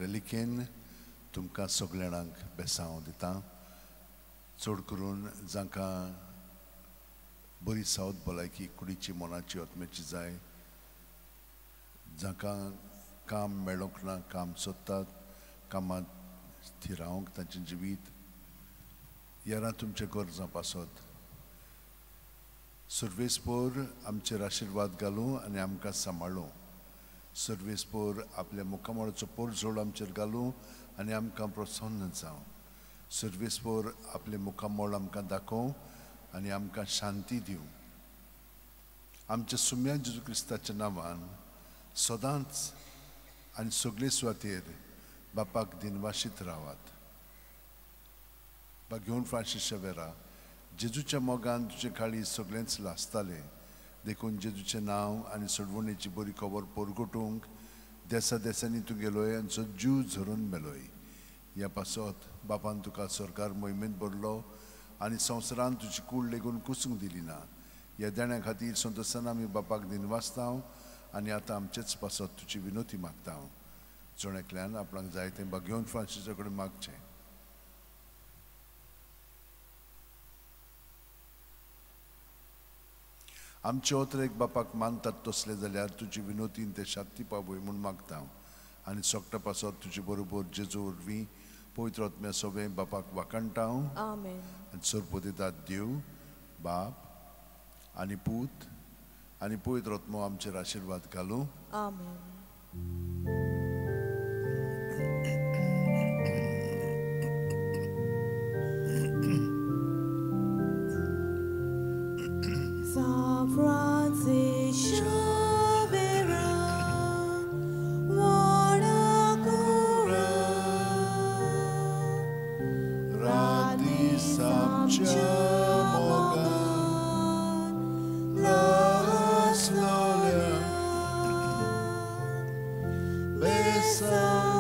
रेलिकेन तुमकां सगळ्यांक बेसांव दिता, चड करून जांकां बरी सावत भलायकी कुडीची मनाची आत्म्याची जाय, जांकां काम मेळोंक ना, काम सोदतात, कामांत थिरावंक तांचें जिवीत यारा तुमचे गरजां पासत सर्वेस्पोर आमचेर आशिर्वाद घालूं आनी आमकां सांबाळूं। सर्वेस्पोर आपल्या मुखामळाचो पोरजोड आमचेर घालूं आनी आमकां प्रसन्न जावं। सर्वेस्पोर आपले मुखामळ आमकां दाखोवं आनी आमकां शांती दिवं। आमच्या सुम्या जेजू क्रिस्ताच्या नांवान सदांच आनी सगळे सुवातेर बापाक दिनवाशीत रावात। बागेवन फ्रांसीस शेवेरा, जेजूच्या मोगान तुजे काळी सगळेंच लासतालें, देखून जेजूचें नांव आनी सोडवणेची बरी खबर परगटूंक देसा देसांनी तूं गेलोय आनी जीव झरून मेलोय। ह्या पासत बापान तुका सरकार मोहिमेंत भरलो आनी संवसारान तुजी कूड लेगून कुसूंक दिली ना। ह्या देण्या खातीर संतोशान आमी बापाक दिनवासता आनी आतां आमचेच पासत तुजी विनोती मागता। जण एकल्यान आपणाक जाय तें बागेवन फ्रांसीसा कडेन मागचें। आमचे ओतरेक बापाक मानतात तसले जाल्यार तुजी विनोतीन ते शांती पावय म्हूण मागता आनी सोकटा पासत तुजे बरोबर जेजू वरवीं पवित्र आत्म्या सोबें बापाक वाखाणटा। आनी सरपतितात देव बाप आनी पूत आनी पवित्र आत्मो आमचेर आशिर्वाद घालूं। Besa